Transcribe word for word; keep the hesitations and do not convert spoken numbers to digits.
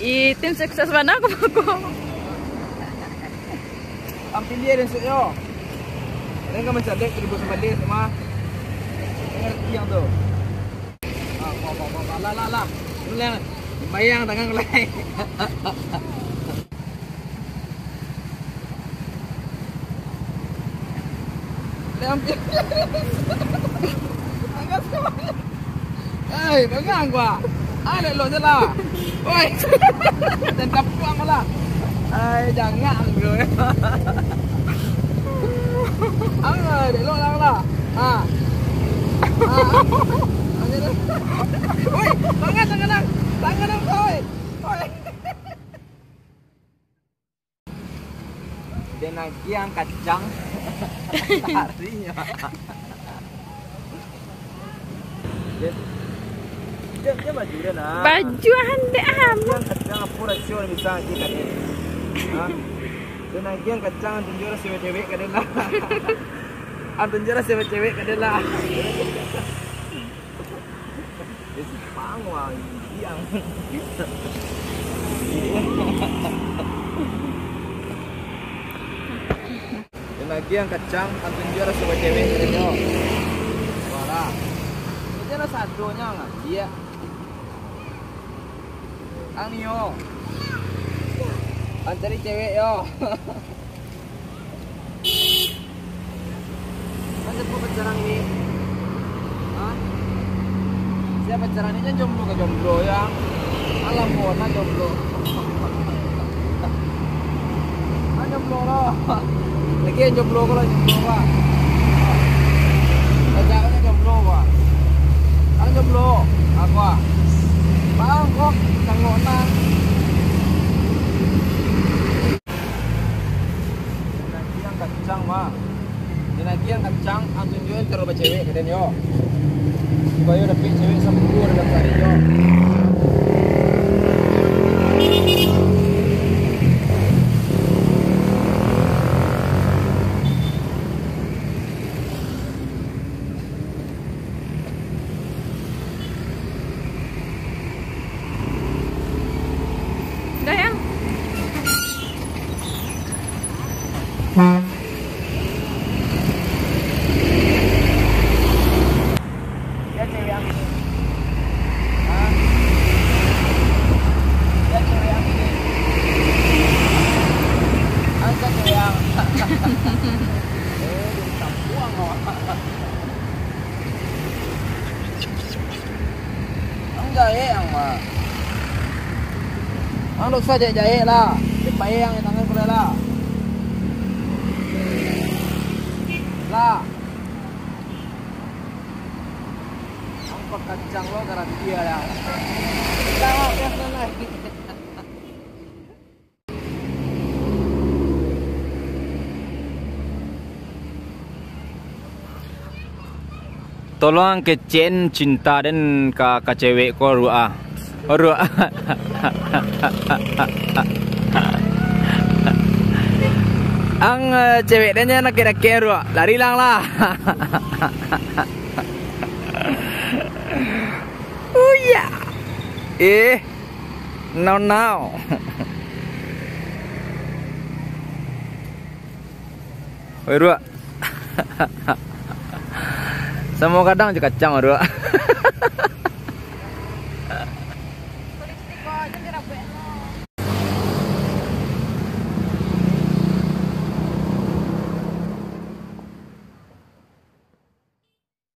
Ih, tim sukses bana ko, Bang. Ambil dia dan yo. Jangan mancadek tu dibuat sambal dia sama. Ngerti yang tu. Ah, apa, apa, apa, apa. Lah, lah, lah. Ulang. Bayang tangan mulai. Hei, bangang gua. Ah, lelok je lah. Oi. Dan kapuang lah. Ai, jangan, bro. Ah, lelok lah, lah. Ah. Ah. Oi, tangan, tangan, tangan. Tangan, oi. Oi. Den agiah kacang. Lari nyo. Den, den, den baju den, ah. Baju andek amat. Agiah kacang, apo rasio den bisa agiah ka den? Ha? Den agiah kacang, tunjuak rasio cewek ka den lah. Ah, tunjuak rasio cewek ka den lah. Dia simpang wang, diam. Dan lagi yang kacang, antun juo raso bacewek tadi nyo. Wala. Ini lah sadonyo ngambiak. Ang nio. Pancari cewek yo. Kan siapa pacaran ni? Hah? Siapa pacaran ni? Jan jomblo ka jomblo, ya. Alam bona jomblo. Ah, jomblo lah. Lagi yang jomblo ko lah, jomblo lah. Pacaran ni jomblo, wah. Ang jomblo. Aku, ah. Bang, kok tangok nang. Agiah kacang, mah. Agiah kacang, antun juo caro bacewek, kaden yo. Supayo dapek cewek sapuluah dalam sahari, yo. Dah, ya? Dia cewek yang ini. Hah? Dia cewek yang ini. Angkat cewek yang. Eh, dia buang awak. Ang jahek ang mah. Ang dosa jahek-jahek lah. Cek pae ang tangan kuliah lah. Lah. Ang pakacang lo garanti lah. Lah, biasa lah. Tolong kecek cinta den ka, ka cewek ko, Ruak, ah. Ruak. Ang, eh, cewek den nyo nakek-nakek, Ruak. Lari lang lah. Uya. Eh. Now, now. Oi, Ruak. Samo kadang jo kacang, Ruak.